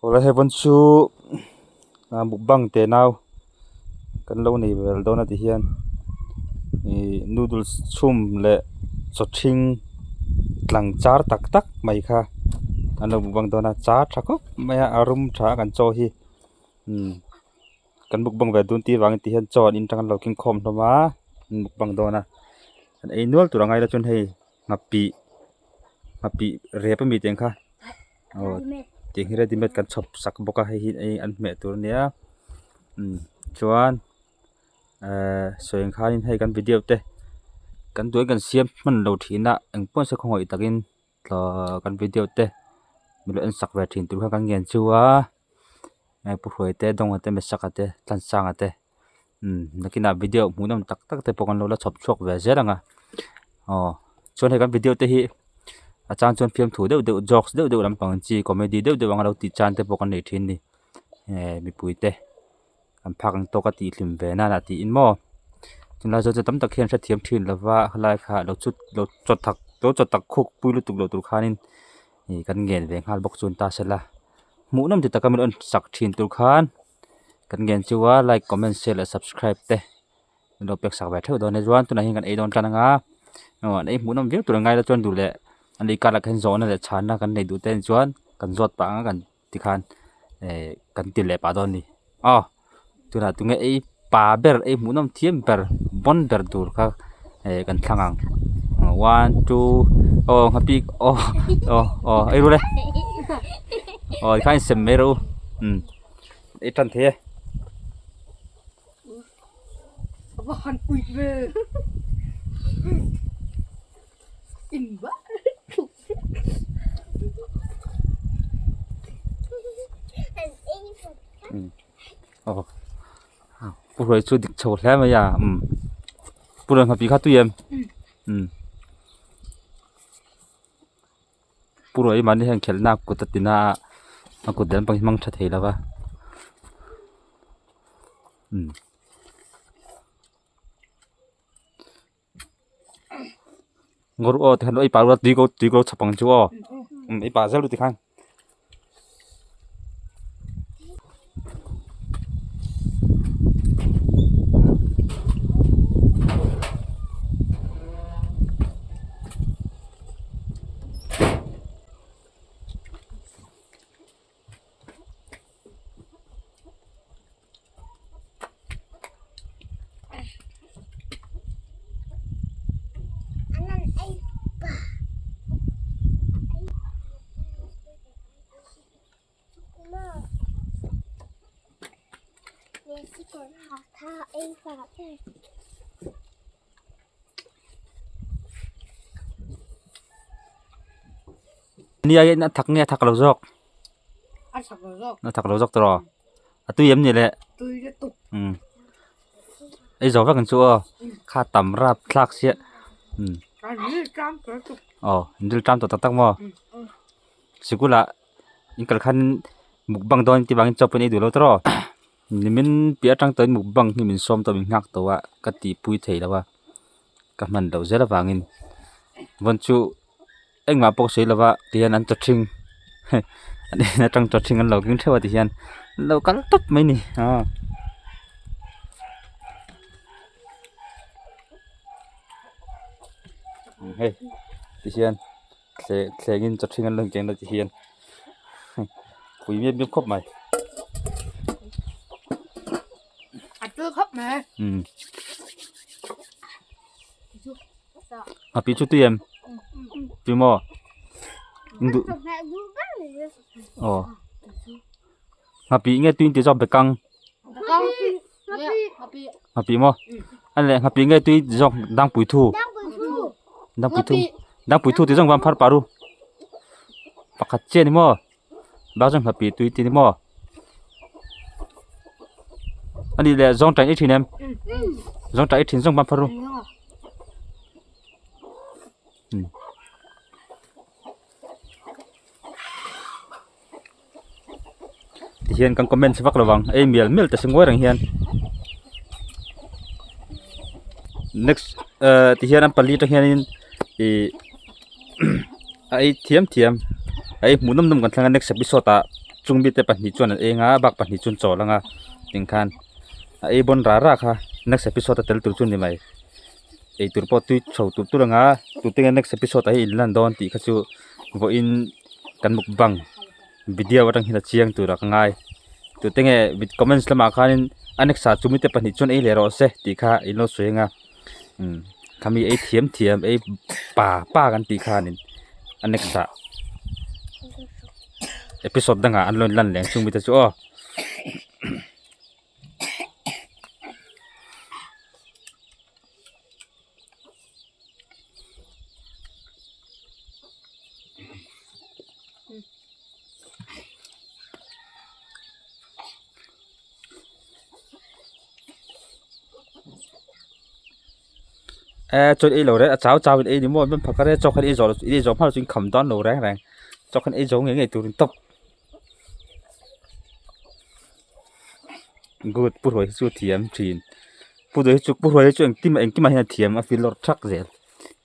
Awle hei pawn chu mukbang teh nau kan lo nei vel dawn a ti hian ihh noodles chhum leh chaw ṭhing tlang char tak tak mai kha an lo mukbang dawn a char tha khawp mai a a rum tha a kan chaw hi umm kan mukbang ve dun tih avangin ti hian chaw an in atang an lo keng khawm hlawm a an mukbang dawn a an ei nual tur a ngai lo chuan hei nghapih nghapih rep ami tih ang kha aw tiang hi ready made kan chhawp sak bawk a hei hi ei an hmeh tur ania umm chuan ehh sawi ang khanin hei kan video te kan duai kan siam hman lo thin a engpawh se khawngaih takin tlaw kan video te min lo en sak ve thin tur kha kan ngen chu a hei pu hruai te dawnga te mesaka te tlansanga te. Umm nakinah video hmuhnawm tak tak te pawh kan lo la chhawp chhuak ve zel ang a aw chuan hei kan video te hi a chang chuan fiamthu deuh deuh jokes deuh deuh lampang chi comedy deuh deuh anga lo tih chan te pawh kan nei thin a ni eh mipui te an phak ang tawk a tih hlim ve nan ah tiin maw tunlai zawng chu tam tak hian hrethiam thin lova helai kha lo chut lo chaw tak lo chaw tak khuk pui lutuk loh tur khanin ih kan ngen ve nghal bawk chuan ta sela hmuhnawm ti taka min rawn sak thin tur khan. Kan ngen chu a like comment share leh subscribe te min lo pek sak ve theuh dawn nia chuan tunah hian kan ei dawn tan anga aw an ei hmuh nawm viau tur a ngai lo chuan duh leh an ei karah khian zawhna leh chhanna kan nei duh te ah chuan kan zawt pah anga kan tikhan eh kan ti leh pah dawn a ni aw tunah tunge ei pa ber ei hmuh nawm thiam ber bawn ber tur kha eh kan thlang ang one two aw nghapih aw aw aw ei ru le aw tikhan insem mai rawh u umm. I tan thei e. Va han ui ve. In va. Aw. Pu Hruai chu dik chho hle mai a. Um. Pu Hruai hmapi kha tui em? Um. Pu Ruai mahni hian khelhna a kut a tina a a kut leh lampang hi hmang tha thei lo va umm ngawr aw tikhan ei pah rua tui ko tui ko chhawp ang chu aw umm ei pah zel ru tikhan. Nia in a thak nge a thak lo zawk a thak lo zawk a thak lo zawk tawh a tui em ni le tui lutuk umm ei zo vek ang chu aw kha tam rap thlak chiah umm aw an ril tam tawh tak tak maw sikul ah in kal khan mukbang dawn tih vangin chaw pawh in ei duh lo tawh nimin piah atang tawhin mukbang hi min sawm tawh min nghak tawh a ka tihpui thei lo a ka hman loh zel avangin vawn chu engmah pawh sawi lova tihian an chaw ṭhing an en atang chaw ṭhing an lo keng theuh a tihian an lo kal tawp mai a ni aw. Hei tihian thle thlengin chaw ṭhing an lo keng a tihian pui miap miap khawp mai. A tui khawp mai. Umm. A pi chu tui em? Tui maw? Duh. Aw. Nghapi nge tui ti zawk bekang? Nghapi maw? A leh nghapi nge tui ti zawk dangpui thu? Dangpui thu. Dangpui thu ti zawk van phar pah ru. Pakhat chiah ni maw? Bak chuan nghapi tui ti ni maw? A nih leh zawng ṭaih i ṭhin em? Zawng ṭaih i ṭhin zawng van phar ru. Tihian kan comment vak lo vang ei mial mial ta si ngawi reng hian next eh tihian an pali atang hianin ih a ei thiam thiam a ei hmuh nawm nawm kan thleng a next episode ah. Chung mite pahnih chuan an eng a bak pahnih chuan chawl ang a tingkhan a ei bawn rah rah kha next episode a tel tur chu ni mai eitur pawh tui chho tulh tulh ang a tute nge next episode ah hian in lan dawn tih kha chu vawiin kan mukbang video atang hian a chiang tur ah ka ngai tute nge comments lamah khanin a next ah chu mite pahnih chuan ei leh rawh se tih kha in lo sawi ang a umm khami ei thiam thiam ei pa pa kan tih khanin a next ah episode dangah an lo inlan leh ang chung mite chu aw. Eh chuan ei lo reng a chau chau in ei ni maw an phakar e chaw khan ei zawh ei zawh hma chu in kham dawn lo reng reng chaw khan ei zo ngei ngei turin tawp good pu ruai hi chu a thiam thin pu ruai hi chu pu ruai hi chu engtin engkim ah hian a thiam a feel lawr thak zel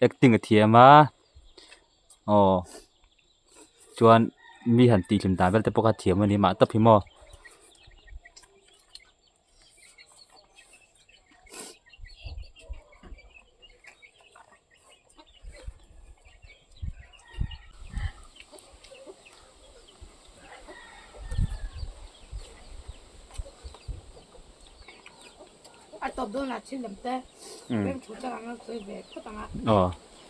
acting a thiam a aw chuan mi han tih hlim dan vel te pawh kha a thiam a ni mah tawp hi maw. A tawp dawn ah thil lam te rem thu chang ang a sawi ve phawt ang a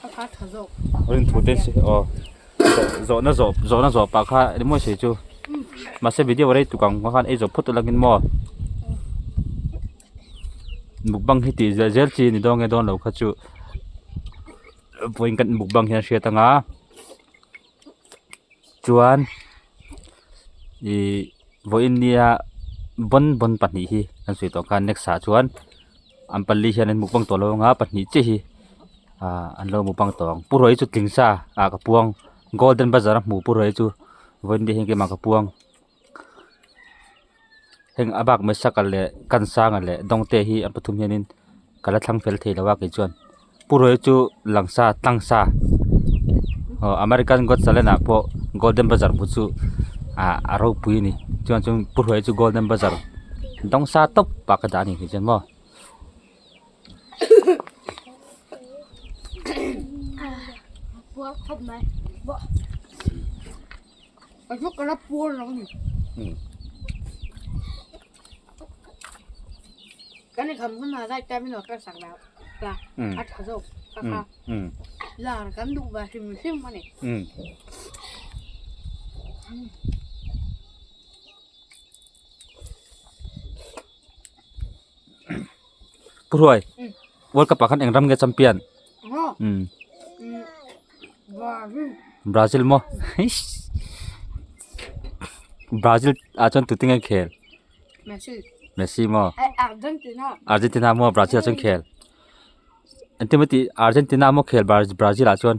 a kha tha zawk rin thu te aw zawhna zawh zawhna zawh pah kha eng emaw sawi chu mahse video rei tuk ang khan ei zawh phawt alangin maw mukbang hi tih zel zel chi a ni dawn nge dawn lo kha chu vawiin kan mukbang hian a hriat ang a chuan ih vawiin nia bawn bawn pahnih hi kan sawi tawh khan next ah chuan an pali hian an mukbang tawh lo ang a pahnih chiah hi ah an lo mukbang tawh ang pu ruai chu tling sa ah ka puang golden bazar a hmu pu ruai chu vawiin te hian keimah ka puang. Heng a bak mai saka leh kansanga leh dawngte hi an pathum hianin ka la thlang fel thei lo a kei chuan pu ruai chu langsa tlangsa aw american got talent ah pawh golden bazar hmu chu ah a ropui a ni chuan chuan pu ruai chu golden bazar dawngsa tawp ah ka dah a ni kei chuan maw. A chu ka la puar lo a ni. Kan inkham hun ah zai time in ka sak lo la a tha zawk ka kha lar kan duh ve hrim hrim a ni. Pu Hruai World Cup ah khan eng ram nge champion? Brazil maw Brazil ah chuan tute nge khel? Messi maw Argentina maw Brazil ah chuan khel engtin maw tih Argentina maw khel Brazil ah chuan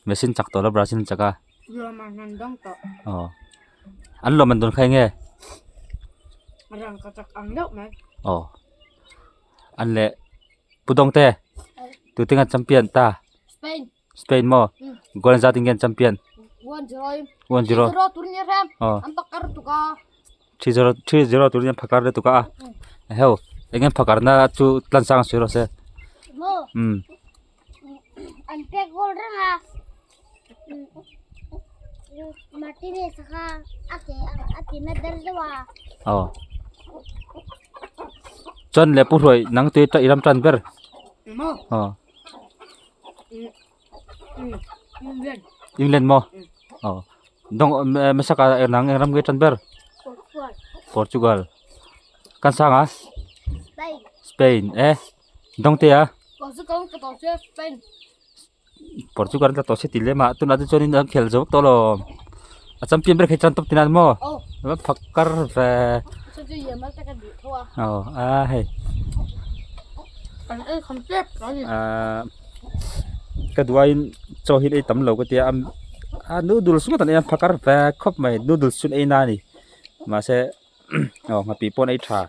Messi an chak tawh lo Brazil an chak a aw an lawm an dawn kha eng nge aw an leh Pu Dawngte tute nge champion ta Spain maw goal zat in nge an champion one zero aw 3-0 turin an phakar lutuk a heu eng nge phakar na chu tlansang a sawi rawh se umm. An pek goal reng a Martinez kha a ke a ti na der deuh a. Aw chuan leh pu hruai nang tui i ram tan ber aw England maw aw dawng hmasakah nang eng ram nge tan ber Portugal kan sang a Spain e. Dawngte a Portugal an tla tawh se ti lem a tunah te chuanin an khel zo tawh lo a champion ber kha hi chuan top tinan maw a phakar ve aw a hei ahh ka duaiin chaw hi ei tam lo ka tia a noodles ngawt an ei a phakar ve khawp mai noodles chu an ei na a ni mahse aw nghapih pawh an ei tha.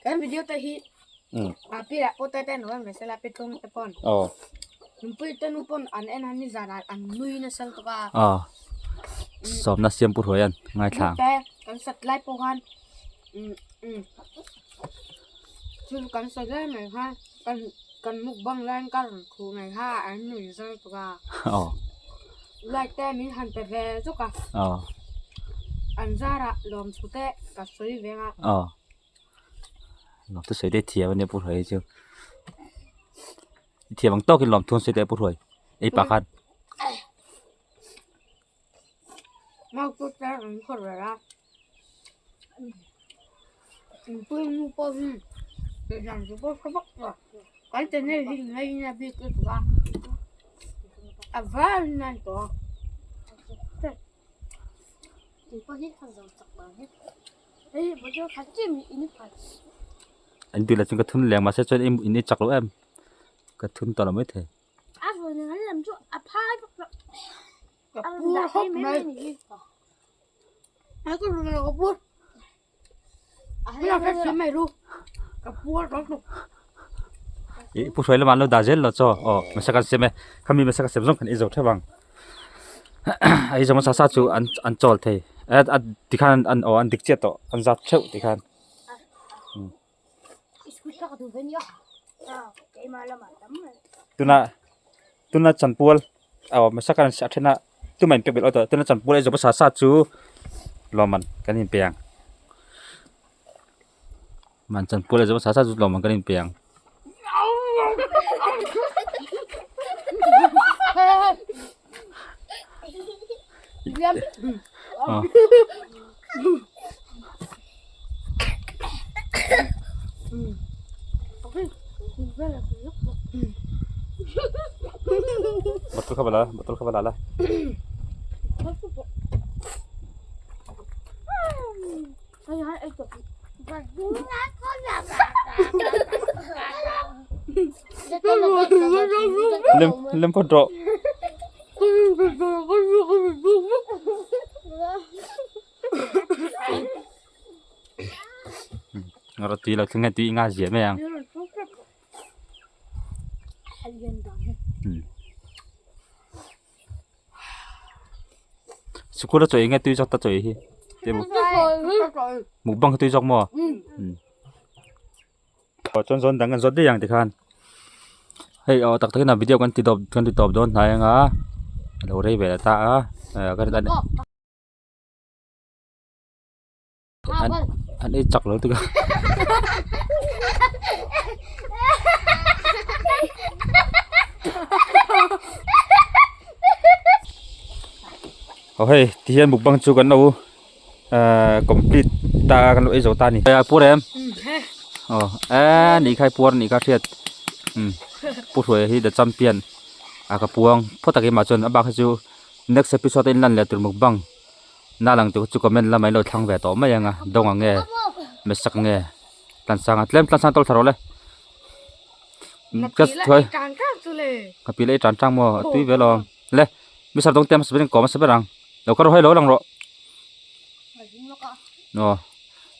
Kan video te hi a pi leh pute te nuam ve sela pi tlum te pawn. Aw. Nupui te nu pawn an en a ni zan ah an nui nasa lutuk a. Aw. Sawmna siam pu hruai an ngaithla ang. Te kan sat lai pawh khan thil kan sawi lai mai khan kan kan mukbang lai in ka rawn khuh mai kha an nui nasa lutuk a. Aw. Like te min han pe ve zuk a. Aw. An zarah lawmthu te ka sawi veng a. Aw. Lawmthu sawi te thiam ania pu hruai hi chu. I thiam ang tawkin lawmthu an sawi teh pu hruai ei pah khan. Mau chu te an khawr ve a. Inpui nu pawh hi tihdan chu pawh hre vak lo. Kan channel hi ngaina bik lutuk a. A var in a ni tawh a. An tih lah chuan ka thun leng mahse chuan in ei chak loh em ka thun tawh lo maithei. Ih pu hruai lamah an lo dah zel lo chaw aw hmasa kan sem e khami hmasa ka sem zawng khan i zo theuh ang a i zawng hmasa sa chu an an chawl thei a tikhan an aw an dik chiah tawh an zat theuh tikhan. Tuna tuna chanpual aw hmasa kan a then a tumah in pek belh tawh tuna chanpual ei zawh hmasa sa chu lawmman kan inpe ang man chanpual ei zawh hmasa sa chu lawmman kan inpe ang. Bottle kha va la bottle kha va la la. Lem lem phawt rawh. Ngawrh tui lo thleng hian tui i nga ziah mai ang. Sikul a chawi nge tui zawk ta chawi hi mukbang kha tui zawk maw aw chuan zawn dang kan zawt daih ang tikhan hei aw tak takin a video kan ti tawp kan ti tawp dawn hnai anga a lo rei ve leh ta a An an ei chak lo tuk a. Aw hei ti hian mukbang chu kan lo ahh complete ta a kan lo ei zo ta a ni. A puar em? Aw eee nih kha i puar nih kha hriat umm Pu Hruaia hi the champion a ka puang phawt tak emah chuan a bak hi chu next episode a inlan leh tur mukbang. Na lang tur chu comment lamah in lo thlang ve tawh mai ang a dawng ang nge mesak nge tlansang a tlem tlansang tawlh thla rawh le ka thuai ka pi leh i tan tang maw a tui ve lo le mister dawng te hmasa ber in kawm hmasa ber ang lo kal rawh hei lo lang rawh aw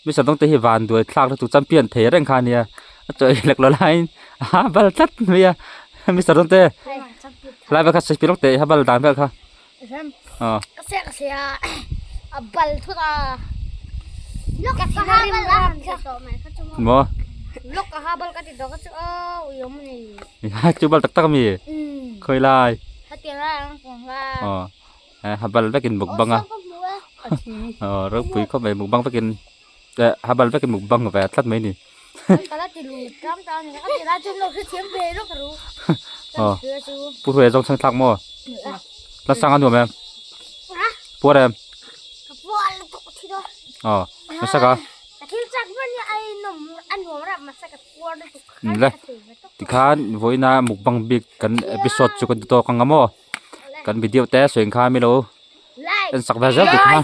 mister dawng te hi van duai thlak lutuk champion thei reng kha ania a chawi lek lo laiin a bal tlat mai a mister dawng te lai vel kha sawi lawk teh a bal dan vel kha. Aw. Ka sia ka sia a bal thut a. Lok ka ha bal a han ti tawh mai kha chu maw. Maw. Lok ka ha bal ka ti tawh kha chu aw ui awm a ni. Ha chu bal tak tak ami. Khawi lai. Hetiang lai ang kawng la. Aw. Ha bal vekin mukbang a. Aw ropui khawp mai mukbang vekin ha bal vekin mukbang ve tlat mai ni. Ka la ti lui tlang tlang a ni ka ti lai chuan lo hrethiam ve lawk ru. Aw Pu Hruaia zawng chhang thlak maw? La sang a nuam em? Puar em? Ka puar lutuk thi dawn. Aw hmasa ka. Ka thil chak ber nia ai nawm a nuam rap hmasa ka puar lutuk. Le tikhan vawiina mukbang bik kan episode chu kan ti tawk ang a maw? Kan video te sawi ang kha mi lo en sak ve zel tur kha.